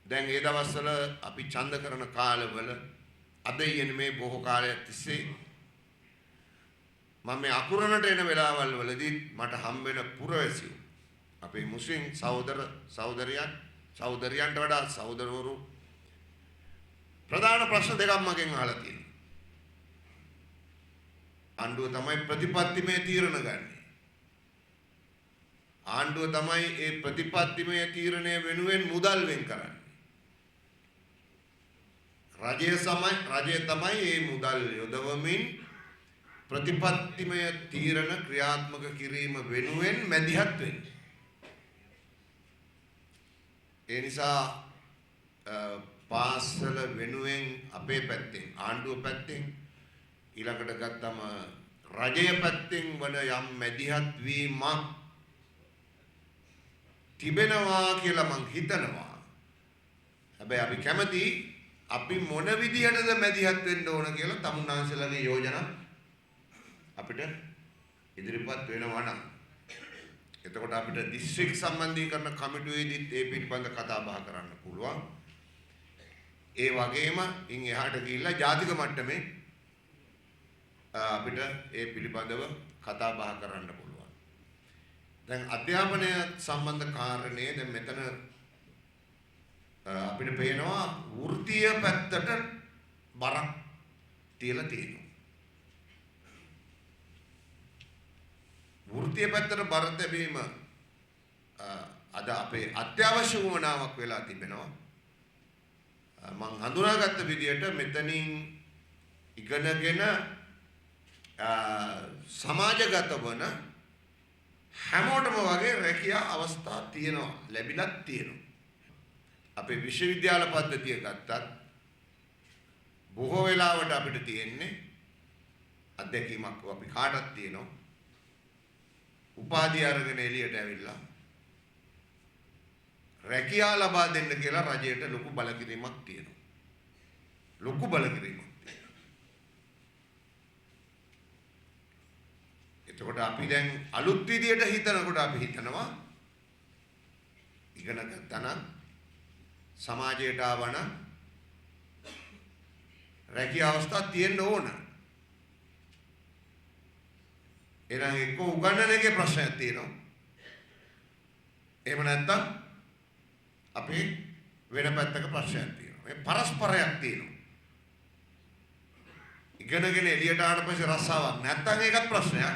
දැන් ඒ දවස්වල අපි ඡන්ද කරන කාලවල අද ඊයේ මේ බොහෝ කාලයක් තිස්සේ මම මේ අකුරණට එන වෙලාවල් වලදී මට හම් වෙන පුරවැසියෝ අපේ මුස්ලිම් සහෝදර සහෝදරියන් සහෝදරියන්ට වඩා සහෝදරවරු ප්‍රධාන ප්‍රශ්න දෙකක් මගෙන් අහලා තියෙනවා. ආණ්ඩුව තමයි ප්‍රතිපත්තිමය තීරණ ගන්නේ. ආණ්ඩුව තමයි ඒ ප්‍රතිපත්තිමය තීරණය වෙනුවෙන් මුදල් වෙන් කරන්නේ. රජය තමයි මේ මුදල් යොදවමින් ප්‍රතිපත්තිමය තීරණ ක්‍රියාත්මක කිරීම වෙනුවෙන් මැදිහත් වෙන්නේ. ඒ නිසා පාසල වෙනුවෙන් අපේ පැත්තෙන් ආණ්ඩුව පැත්තෙන් ඊළඟට ගත්තම රජය පැත්තෙන් වන යම් මැදිහත් වීමක් තිබෙනවා කියලා මං හිතනවා. හැබැයි අපි කැමති අපි මොන විදියටද මැදිහත් වෙන්න ඕන කියලා තමුන්නාන්සේලාගේ යෝජනා අපිට ඉදිරිපත් වෙනවා නම් එතකොට අපිට දිස්ත්‍රික් සම්බන්ධීකරණ කමිටුවේදීත් ඒ පිළිබඳ කතා බහ කරන්න පුළුවන්. ඒ වගේම ඉන් එහාට ගිහිල්ලා ජාතික මට්ටමේ අපිට ඒ පිළිබඳව කතා බහ කරන්න පුළුවන්. දැන් අධ්‍යාපනය සම්බන්ධ කාරණේ දැන් මෙතන අපිට පේනවා වෘත්තීය පැත්තට බරක් තියලා තියෙනවා. වෘත්තීය පැත්තට බර තැබීම අද අපේ අත්‍යවශ්‍ය වුවමනාවක් වෙලා තිබෙනවා. මං හඳුනාගත්ත විදියට මෙතනින් ඉගෙනගෙන සමාජගත වන හැමෝටම වගේ රැකියා අවස්ථා තියෙනවා, ලැබිලත් තියෙනවා. අපේ විශ්වවිද්‍යාල පද්ධතිය ගත්තත් බොහෝ වෙලාවට අපිට තියෙන්නේ අත්දැකීමක් අපි කාටත් තියෙනවා. උපාධිය අරගෙන එළියට ඇවිල්ලා රැකියා ලබා දෙන්න කියලා රජයට ලොකු බලකිරීමක් තියෙනවා. ලොකු බලකිරීමක් තියෙනවා. එතකොට අපි දැන් අලුත් විදියට හිතනකොට අපි හිතනවා ඉගෙන ගත්තා නම් සමාජයට ආවනම් රැකියා අවස්ථා තියෙන්න ඕන. එහෙනම් එක්ක උගන්නන එකේ ප්‍රශ්නයක් තියෙනවා. එහෙම නැත්නම් අපේ වෙන පැත්තක ප්‍රශ්නයක් තියෙනවා. මේ පරස්පරයක් තියෙනවා. ඉගෙනගෙන එළියට ආවට පස්සේ රස්සාවක් නැත්නම් ඒකත් ප්‍රශ්නයක්.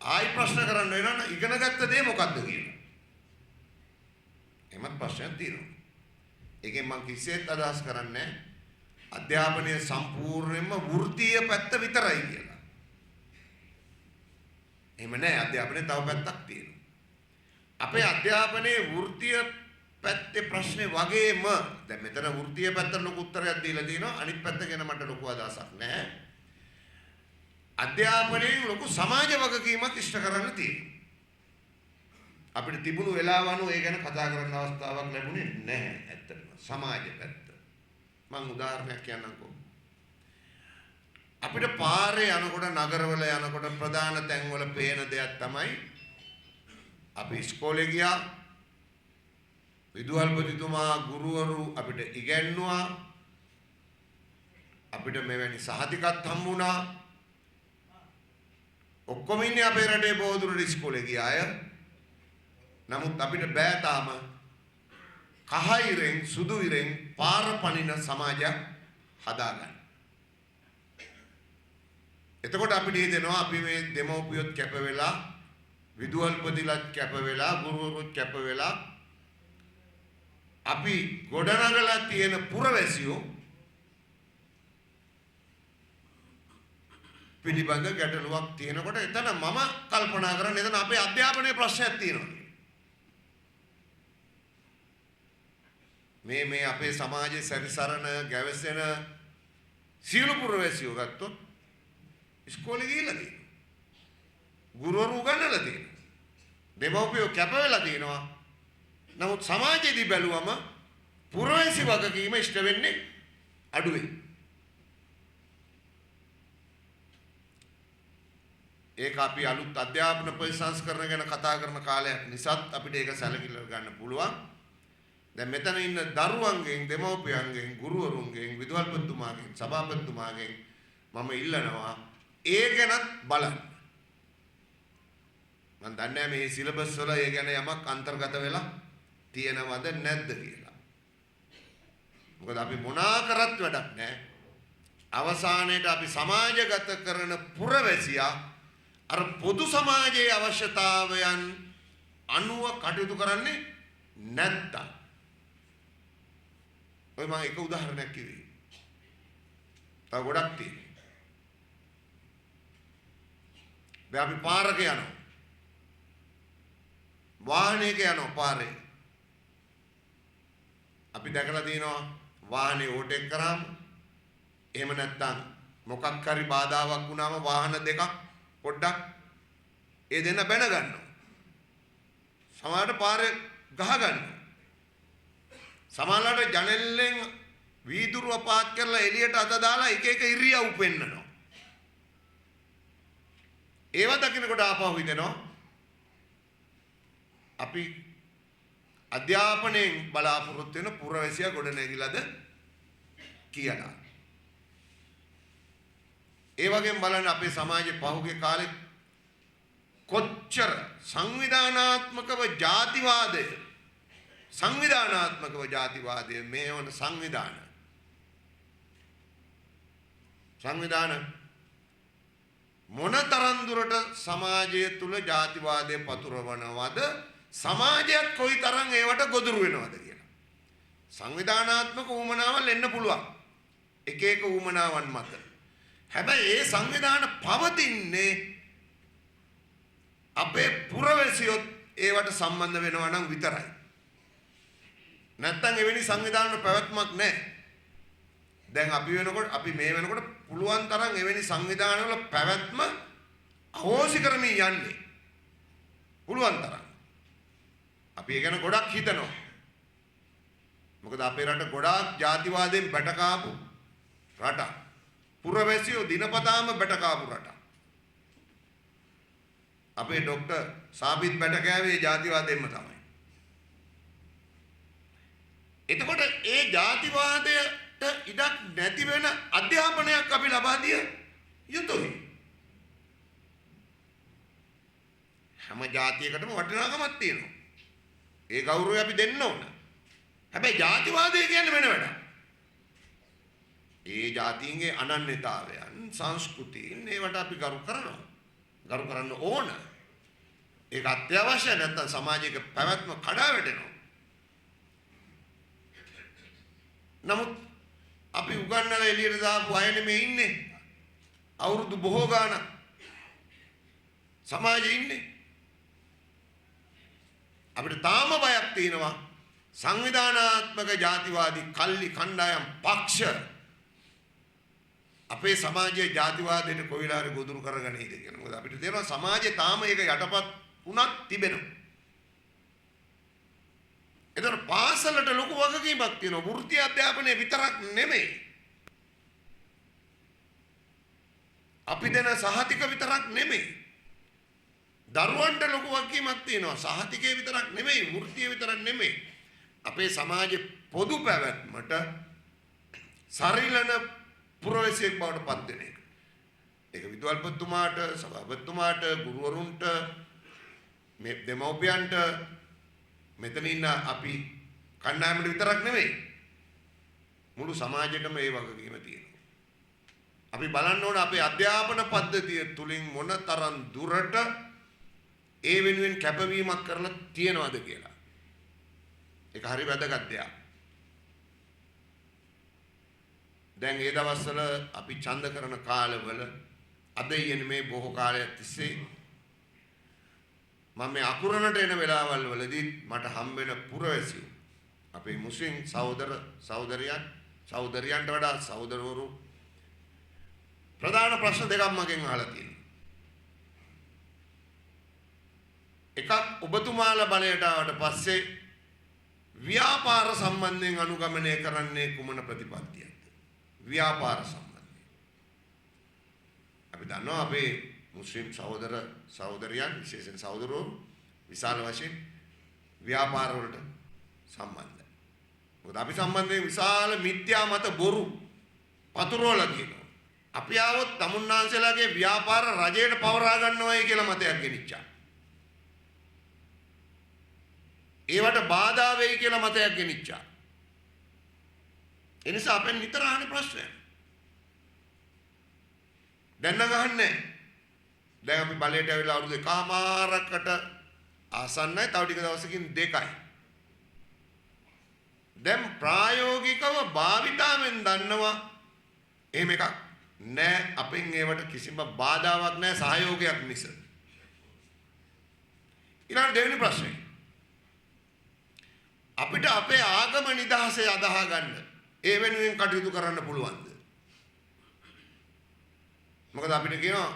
ආයි ප්‍රශ්න කරන්න වෙනවා නම් ඉගෙන ගත්ත දේ මොකද්ද කියලා. එහෙමත් ප්‍රශ්නයක් තියෙනවා. ඒකෙන් මං කිසිසේත් අදහස් කරන්නේ අධ්‍යාපනය සම්පූර්ණයෙන්ම වෘත්තීය පැත්ත විතරයි කියලා. එහෙම නෑ, අධ්‍යාපනයේ තව පැත්තක් තියෙනවා. අපේ අධ්‍යාපනයේ වෘත්තීය පැත්තේ ප්‍රශ්නේ වගේම දැන් මෙතන වෘත්තීය පැත්තට ලොකු උත්තරයක් දීලා තියෙනවා. අනිත් පැත්ත ගැන මට ලොකු අදහසක් නෑ. අධ්‍යාපනයෙන් ලොකු සමාජ වගකීමක් ඉෂ්ට කරන්න තියෙනවා. අපිට තිබුණු වෙලාව අනුව ඒ ගැන කතා කරන්න අවස්ථාවක් ලැබුණේ නැහැ ඇත්තටම. සමාජ පැත්ත. මං උදාහරණයක් කියන්නම්කෝ. අපිට පාරේ යනකොට නගරවල යනකොට ප්‍රධාන තැන්වල පේන දෙයක් තමයි අපි ඉස්කෝලේ ගියා, විදුහල්පතිතුමා ගුරුවරු අපිට ඉගැන්නුවා, අපිට මෙවැනි සහතිකත් හම්බුණා. ඔක්කොම ඉන්නේ අපේ රටේ බොහෝ දුරට ඉස්කෝලේ ගිය අය. නමුත් අපිට බෑ තාම කහ ඉරෙන් සුදු ඉරෙන් පාර පනින සමාජයක් හදාගන්න. එතකොට අපිට හිතෙනවා අපි මේ දෙමව්පියොත් කැප වෙලා, විදුහල්පතිලත් කැප වෙලා, ගුරුවරුත් කැප වෙලා අපි ගොඩනගලා තියෙන පුරවැසියෝ පිළිබඳ ගැටලුවක් තියෙනකොට එතන මම කල්පනා කරන්නේ එතන අපේ අධ්‍යාපනයේ ප්‍රශ්නයක් තියෙනවා. මේ මේ අපේ සමාජයේ සැරිසරන ගැවසෙන සියලු පුරවැසියෝ ගත්තොත් ඉස්කෝලේ ගිහිල්ලා තියෙනවා. ගුරුවරු උගන්වලා තියෙනවා. දෙමව්පියෝ කැප වෙලා තියෙනවා. නමුත් සමාජයේදී බැලුවම පුරවැසි වගකීම ඉෂ්ට වෙන්නේ අඩුවෙන්. ඒක අපි අලුත් අධ්‍යාපන ප්‍රතිසංස්කරණ ගැන කතා කරන කාලයක් නිසාත් අපිට ඒක සැලකිල්ල ගන්න පුළුවන්. දැන් මෙතන ඉන්න දරුවන්ගෙන්, දෙමව්පියන්ගෙන්, ගුරුවරුන්ගෙන්, විදුහල්පතිතුමාගෙන්, සභාපතිතුමාගෙන් මම ඉල්ලනවා ඒ ගැනත් බලන්න. මම දන්නේ මේ සිලබස් වල ඒ ගැන යමක් අන්තර්ගත වෙලා තියෙනවද නැද්ද කියලා. මොකද අපි මොනා කරත් වැඩක් නැහැ. අවසානයේට අපි සමාජගත කරන පුරවැසියා අර පොදු සමාජයේ අවශ්‍යතාවයන් අනුව කටයුතු කරන්නේ නැත්තම්. ඔය මම එක උදාහරණයක් කිව්වේ. තව ගොඩක් තියෙනවා. දැන් අපි පාරක යනවා. වාහනයක යනවා පාරේ. අපි දැකලා තියෙනවා වාහනේ ඕවර්ටේක් කරාම, එහෙම නැත්නම් මොකක් හරි බාධාවක් වුණාම වාහන දෙකක් පොඩ්ඩක් ඒ දෙන්න බැන ගන්නවා. සමහරට පාරේ ගහ ගන්නවා. සමහරවිට ජනෙල්ලෙන් වීදුරුව පාත් කරලා එළියට අත දාලා එක එක ඉරියව් පෙන්නනවා. ඒව දකිනකොට ආපහු හිතෙනවා අපි අධ්‍යාපනයෙන් බලාපොරොත්තු වෙන පුරවැසියා ගොඩ නැගිලාද කියලා. ඒ වගේම බලන්න අපේ සමාජයේ පහුගිය කාලේ කොච්චර සංවිධානාත්මකව ජාතිවාදය, සංවිධානාත්මකව ජාතිවාදය මේ වන සංවිධාන මොන තරම් දුරට සමාජය තුල ජාතිවාදය පතුරවනවද, සමාජයත් කොයි තරම් ඒවට ගොදුරු වෙනවද කියලා. සංවිධානාත්මක උවමනාවල් එන්න පුළුවන් එක එක උවමනාවන් මත. හැබැයි ඒ සංවිධාන පවතින්නේ අපේ පුරවැසියොත් ඒවට සම්බන්ධ වෙනවා නම් විතරයි. නැත්තම් එවැනි සංවිධාන පැවැත්මක් නැහැ. දැන් අපි වෙනකොට, අපි මේ වෙනකොට පුළුවන් තරම් එවැනි සංවිධානවල පැවැත්ම අහෝසි කරමින් යන්නේ. පුළුවන් තරම්. අපි ඒ ගැන ගොඩක් හිතනවා. මොකද අපේ රට ගොඩාක් ජාතිවාදයෙන් බැට කාපු රටක්. පුරවැසියෝ දිනපතාම බැට කාපු රටක්. අපේ ඩොක්ටර් සාබිත් බැට කෑවේ ජාතිවාදයෙන්ම තමයි. එතකොට ඒ ජාතිවාදයට ඉඩක් නැති වෙන අධ්‍යාපනයක් අපි ලබා දිය යුතුයි. හැම ජාතියකටම වටිනාකමක් තියෙනවා. ඒ ගෞරවය අපි දෙන්න ඕන. හැබැයි ජාතිවාදය කියන්නේ වෙන වැඩක්. ඒ ජාතීන්ගේ අනන්‍යතාවයන්, සංස්කෘතීන් ඒවට අපි ගරු කරනවා. ගරු කරන්න ඕන. ඒක අත්‍යවශ්‍යයි. නැත්නම් සමාජයක පැවැත්ම කඩා වැටෙනවා. නමුත් අපි උගන්නලා එළියට දාපු අය නෙමෙයි ඉන්නේ. අවුරුදු බොහෝ ගාණක් සමාජයේ ඉන්නේ. අපිට තාම බයක් තියෙනවා සංවිධානාත්මක ජාතිවාදී කල්ලි කණ්ඩායම් පක්ෂ අපේ සමාජයේ ජාතිවාදයට කොයිලා හරි ගොදුරු කරගන්නේද කියලා. මොකද අපිට තේරෙනවා සමාජයේ තාම ඒක යටපත් වුණත් තිබෙනවා. එතකොට පාසලට ලොකු වගකීමක් තියෙනවා. වෘත්තීය අධ්‍යාපනය විතරක් නෙමෙයි. අපි දෙන සහතික විතරක් නෙමෙයි. දරුවන්ට ලොකු වගකීමක් තියෙනවා. සහතිකේ විතරක් නෙමෙයි, වෘත්තීය විතරක් නෙමෙයි. අපේ සමාජයේ පොදු පැවැත්මට සරිලන පුරවැසියෙක් බවට පත් වෙන එක. ඒක විදුහල්පතිතුමාට, සභාපතිතුමාට, ගුරුවරුන්ට, මේ දෙමව්පියන්ට, මෙතන ඉන්න අපි කණ්ඩායමට විතරක් නෙමෙයි. මුළු සමාජයටම මේ වගකීම තියෙනවා. අපි බලන්න ඕන අපේ අධ්‍යාපන පද්ධතිය තුලින් මොන තරම් දුරට ඒ වෙනුවෙන් කැපවීමක් කරලා තියෙනවද කියලා. ඒක හරි වැදගත් දෙයක්. දැන් ඒ දවස්වල අපි ඡන්ද කරන කාලවල අද ඊයේ මේ බොහෝ කාලයක් තිස්සේ මම මේ අකුරණට එන වෙලාවල් වලදී මට හම්බ වෙන පුරවැසියෝ අපේ මුස්ලිම් සහෝදර සහෝදරියන්, සහෝදරියන්ට වඩා සහෝදරවරු ප්‍රධාන ප්‍රශ්න දෙකක් මගෙන් අහලා තියෙනවා. එකක්, ඔබතුමාලා බලයට ආවට පස්සේ ව්‍යාපාර සම්බන්ධයෙන් අනුගමනය කරන්නේ කුමන ප්‍රතිපත්තියක්ද? ව්‍යාපාර සම්බන්ධයෙන්. අපි දන්නවා අපේ මුස්ලිම් සහෝදර සහෝදරියන්, විශේෂයෙන් සහෝදරවරු විශාල වශයෙන් ව්‍යාපාර වලට සම්බන්ධයි. මොකද අපි සම්බන්ධයෙන් විශාල මිත්‍යා මත බොරු පතුරවලා තියෙනවා. අපි ආවොත් තමුන්නාන්සේලාගේ ව්‍යාපාර රජයට පවරා ගන්නවයි කියලා මතයක් ගෙනිච්චා. ඒවට බාධා වෙයි කියලා මතයක් ගෙනිච්චා. ඒ නිසා අපෙන් නිතර අහන ප්‍රශ්නයක්. දැන් නම් අහන්නේ නැහැ. දැන් අපි බලයට ඇවිල්ලා අවුරුදු එකමාරකට ආසන්නයි, තව ටික දවසකින් දෙකයි. දැන් ප්‍රායෝගිකව භාවිතාවෙන් දන්නවා එහෙම එකක් නෑ. අපෙන් ඒවට කිසිම බාධාවක් නෑ, සහයෝගයක් මිස. ඊළඟ දෙවෙනි ප්‍රශ්නේ, අපිට අපේ ආගම නිදහසේ අදහා ගන්න ඒ වෙනුවෙන් කටයුතු කරන්න පුළුවන්ද? මොකද අපිට කියනවා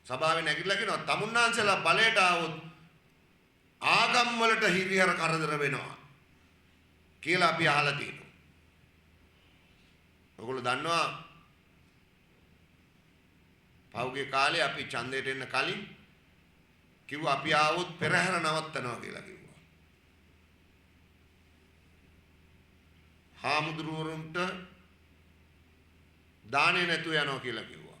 සභාවේ නැගිටලා කියනවා තමුන්නාන්සලා බලයට ආවොත් ආගම් වලට හිරිහැර කරදර වෙනවා කියලා අපි අහලා තියෙනවා. ඔයගොල්ලෝ දන්නවා පහුගිය කාලේ අපි ඡන්දයට එන්න කලින් කිව්වා අපි ආවොත් පෙරහැර නවත්තනවා කියලා කිව්වා. හාමුදුරුවරුන්ට දානේ නැතුව යනවා කියලා කිව්වා.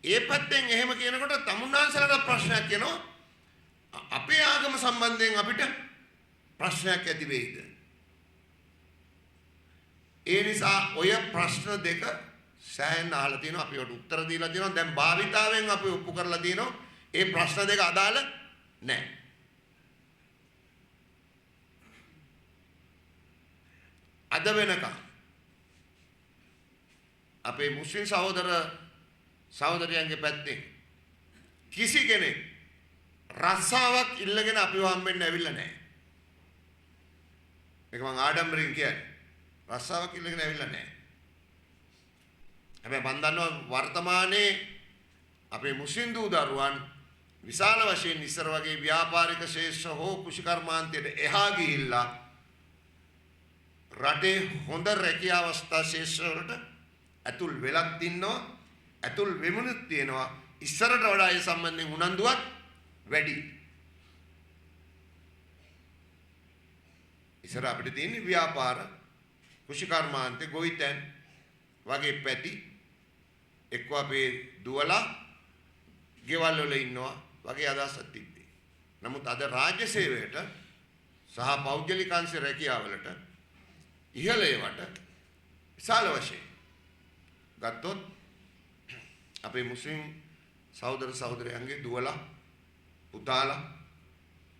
ඒ පැත්තෙන් එහෙම කියනකොට තමුන්නාන්සලට ප්‍රශ්නයක් එනවා. අපේ ආගම සම්බන්ධයෙන් අපිට ප්‍රශ්නයක් ඇති වෙයිද? ඒ නිසා ඔය ප්‍රශ්න දෙක සෑහෙන අහලා තියෙනවා, අපි ඒකට උත්තර දීලා තියෙනවා. දැන් භාවිතාවෙන් අපි ඔප්පු කරලා තියෙනවා ඒ ප්‍රශ්න දෙක අදාළ නැහැ. අද වෙනකම් අපේ මුස්ලිම් සහෝදර සහෝදරියන්ගේ පැත්තෙන් කිසි කෙනෙක් රස්සාවක් ඉල්ලගෙන අපිව හම්බෙන්න ඇවිල්ලා නැහැ. මේක මං ආඩම්බරෙන් කියන්නේ. රස්සාවක් ඉල්ලගෙන ඇවිල්ලා නැහැ. හැබැයි මං දන්නවා වර්තමානයේ අපේ මුස්ලිම් දූ දරුවන් විශාල වශයෙන් ඉස්සර වගේ ව්‍යාපාරික ශේෂ්ඨ හෝ කෘෂිකර්මාන්තයට එහා ගිහිල්ලා රටේ හොඳ රැකියා අවස්ථා ශේෂ්ඨ වලට ඇතුල් වෙලත් ඉන්නවා, ඇතුල් වෙමුණුත් තියෙනවා. ඉස්සරට වඩා ඒ සම්බන්ධයෙන් උනන්දුවත් වැඩි. ඉස්සර අපිට තියෙන්නේ ව්‍යාපාර, කෘෂිකර්මාන්තේ, ගොවිතැන් වගේ පැති එක්ක අපේ දුවලා ගෙවල් වල ඉන්නවා වගේ අදහසක් තිබ්බේ. නමුත් අද රාජ්‍ය සේවයට සහ පෞද්ගලික අංශ රැකියාවලට ඉහළ ඒවට විශාල වශයෙන් ගත්තොත් අපේ මුස්ලිම් සහෝදර සහෝදරයන්ගේ දුවලා පුතාලා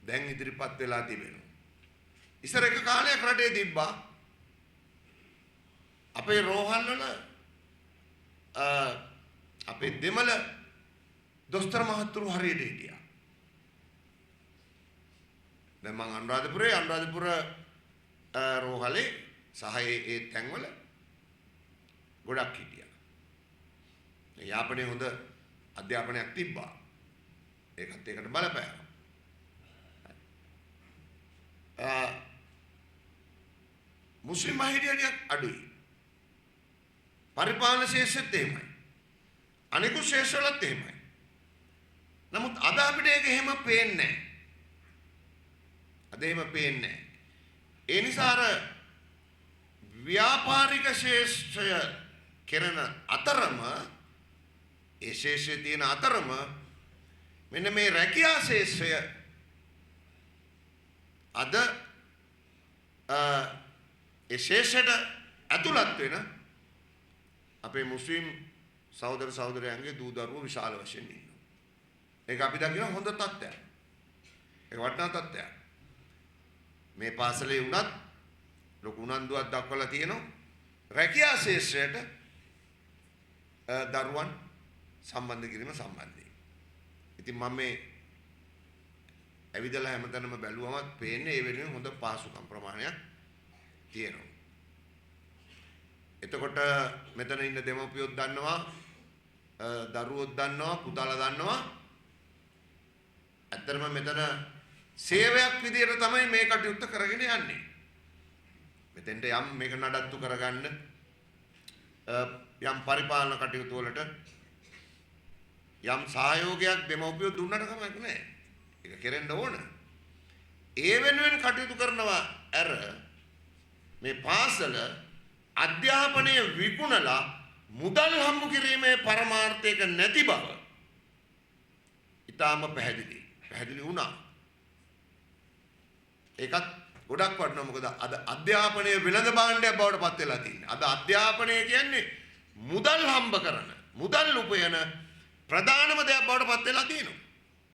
දැන් ඉදිරිපත් වෙලා තිබෙනවා. ඉස්සර එක කාලයක් රටේ තිබ්බා අපේ රෝහල් වල අපේ දෙමළ දොස්තර මහත්තුරු හරියට හිටියා. දැන් මං අනුරාධපුරේ අනුරාධපුර රෝහලේ සහ ඒ තැන්වල ගොඩක් හිටියා. යාපනයේ හොඳ අධ්‍යාපනයක් තිබ්බා. ඒකත් ඒකට බලපෑවා. මුස්ලිම් අය හිටියා ටිකක් අඩුයි. පරිපාලන ශේෂ්ත්‍රෙත් එහෙමයි. අනිකුත් ශේෂ්ත්‍රවලත් එහෙමයි. නමුත් අද අපිට ඒක එහෙම පේන්නේ නැහැ. අද එහෙම පේන්නේ නැහැ. ඒ නිසා අර ව්‍යාපාරික ශේෂ්ත්‍රය කෙරෙන අතරම ඒ ශේෂ්ත්‍රයේ තියෙන අතරම මෙන්න මේ රැකියා ශේෂ්ත්‍රය අද ඒ ශේෂ්ත්‍රයට ඇතුළත් වෙන අපේ මුස්ලිම් සහෝදර සහෝදරයන්ගේ දූ දරුවෝ විශාල වශයෙන් ඉන්නවා. ඒක අපි දකින හොඳ තත්ත්වයක්. ඒක වටිනා තත්ත්වයක්. මේ පාසලේ වුණත් ලොකු උනන්දුවක් දක්වලා තියෙනවා රැකියා ශේෂ්ත්‍රයට දරුවන් සම්බන්ධ කිරීම සම්බන්ධයෙන්. ඉතින් මම මේ ඇවිදලා හැමතැනම බැලුවමත් පේන්නේ ඒ වෙනුවෙන් හොඳ පහසුකම් ප්‍රමාණයක් තියෙනවා. එතකොට මෙතන ඉන්න දෙමව්පියොත් දන්නවා, දරුවොත් දන්නවා, පුතාලා දන්නවා. ඇත්තටම මෙතන සේවයක් විදියට තමයි මේ කටයුත්ත කරගෙන යන්නේ. මෙතෙන්ට යම් මේක නඩත්තු කරගන්න යම් පරිපාලන කටයුතු වලට යම් සහයෝගයක් දෙමව්පියෝ දුන්නට කමක් නැහැ. ඒක කෙරෙන්න ඕන. ඒ වෙනුවෙන් කටයුතු කරනවා ඇර මේ පාසල අධ්‍යාපනය විකුණලා මුදල් හම්බ කිරීමේ පරමාර්ථයක නැති බව ඉතාම පැහැදිලි. පැහැදිලි වුණා. ඒකත් ගොඩක් වටිනවා, මොකද අද අධ්‍යාපනය වෙළඳ භාණ්ඩයක් බවට පත් වෙලා තියෙන්නේ. අද අධ්‍යාපනය කියන්නේ මුදල් හම්බ කරන, මුදල් උපයන ප්‍රධානම දෙයක් බවට පත් වෙලා තියෙනවා.